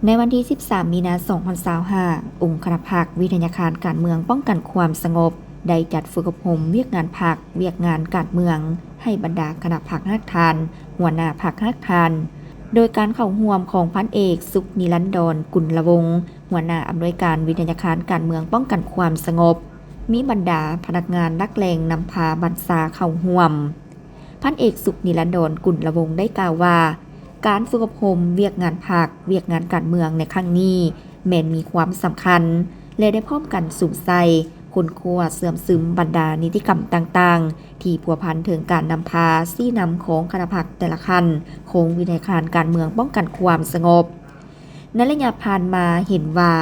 ໃນວັນທີສິບສາມ ມີນາ ສອງພັນຊາວຫ້າ ອົງຄະນະພັກ ວິທະຍາຄານການເມືອງປ້ອງກັນຄວາມສະຫງົບ ໄດ້ຈັດຝຶກອົບຮົມວຽກງານພັກ, ວຽກງານການເມືອງ ໃຫ້ບັນດາຄະນະພັກຮາກຖານ, ຫົວໜ້າພັກຮາກຖານ ໂດຍການເຂົ້າຮ່ວມຂອງພັນເອກ ສຸກນິລັນດອນ ກຸນລະວົງ ຫົວໜ້າອຳນວຍການວິທະຍາຄານການເມືອງປ້ອງກັນຄວາມສະຫງົບ, ມີບັນດາພະນັກງານຫຼັກແຫຼ່ງນຳພາບັນຊາເຂົ້າຮ່ວມ. ພັນເອກ ສຸກນິລັນດອນ ກຸນລະວົງ ໄດ້ກ່າວວ່າ ການຝຶກອົບຮົມວຽກງານພັກ, ວຽກງານການເມືອງໃນຄັ້ງນີ້ ແມ່ນມີຄວາມສຳຄັນ ແລະ ໄດ້ພ້ອມກັນສຸມໃສ່, ຄົ້ນຄວ້າເຊື່ອມຊຶມບັນດານິຕິກຳຕ່າງໆ ທີ່ພົວພັນເຖິງການນຳພາຊີ້ນຳຂອງຄະນະພັກແຕ່ລະຂັ້ນຂອງວິທະຍາຄານການເມືອງປ້ອງກັນຄວາມສະຫງົບ. ໃນໄລຍະຜ່ານມາເຫັນວ່າ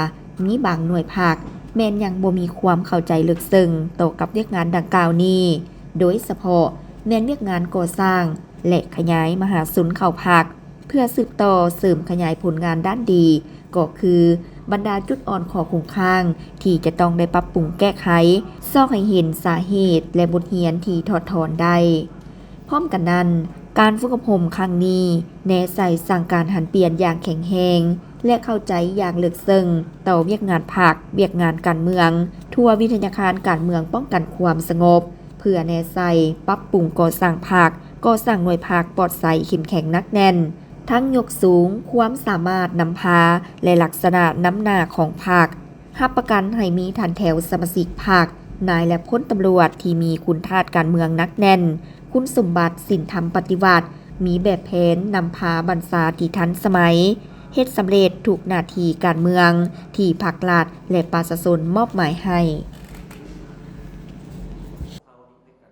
ມີບາງໜ່ວຍພັກແມ່ນຍັງບໍ່ມີຄວາມເຂົ້າໃຈເລິກເຊິ່ງຕໍ່ກັບວຽກງານດັ່ງກ່າວນີ້, ໂດຍສະເພາະແມ່ນວຽກງານກໍ່ສ້າງ ແລະ ຂະຫຍາຍມະຫາຊົນເຂົ້າພັກ ເພື່ອສືບຕໍ່ເສີມຂະຫຍາຍຜົນງານດ້ານດີ ກໍຄືບັນດາຈຸດອ່ອນຂໍ້ຄົງຄ້າງທີ່ຈະຕ້ອງໄດ້ປັບປຸງແກ້ໄຂ, ຊອກໃຫ້ເຫັນສາເຫດ ແລະ ບົດຮຽນທີ່ຖອດຖອນໄດ້. ພ້ອມກັນນັ້ນ, ການຝຶກອົບຮົມຄັ້ງນີ້ແນໃສ່ສ້າງການຫັນປ່ຽນຢ່າງແຂງແຮງ ແລະ ເຂົ້າໃຈຢ່າງເລິກເຊິ່ງຕໍ່ວຽກງານພັກ, ວຽກງານການເມືອງ ທົ່ວວິທະຍາຄານການເມືອງປ້ອງກັນຄວາມສະຫງົບ ເພື່ອແນໃສ່ປັບປຸງກໍ່ສ້າງພັກ, ກໍ່ສ້າງໜ່ວຍພັກປອດໃສເຂັ້ມແຂງໜັກແໜ້ນ, ທັງຍົກສູງຄວາມສາມາດນຳພາ ແລະ ລັກສະນະນຳໜ້າຂອງພັກ, ຮັບປະກັນໃຫ້ມີຖັນແຖວສະມາຊິກພັກ, ນາຍ ແລະ ພົນຕຳຫຼວດທີ່ມີຄຸນທາດການເມືອງໜັກແໜ້ນ, ຄຸນສົມບັດສິນທຳປະຕິວັດ, ມີແບບແຜນນຳພາບັນຊາທີ່ທັນສະໄໝ, ເຮັດສຳເລັດທຸກໜ້າທີ່ການເມືອງທີ່ພັກລັດ ແລະ ປະຊາຊົນມອບໝາຍໃຫ້.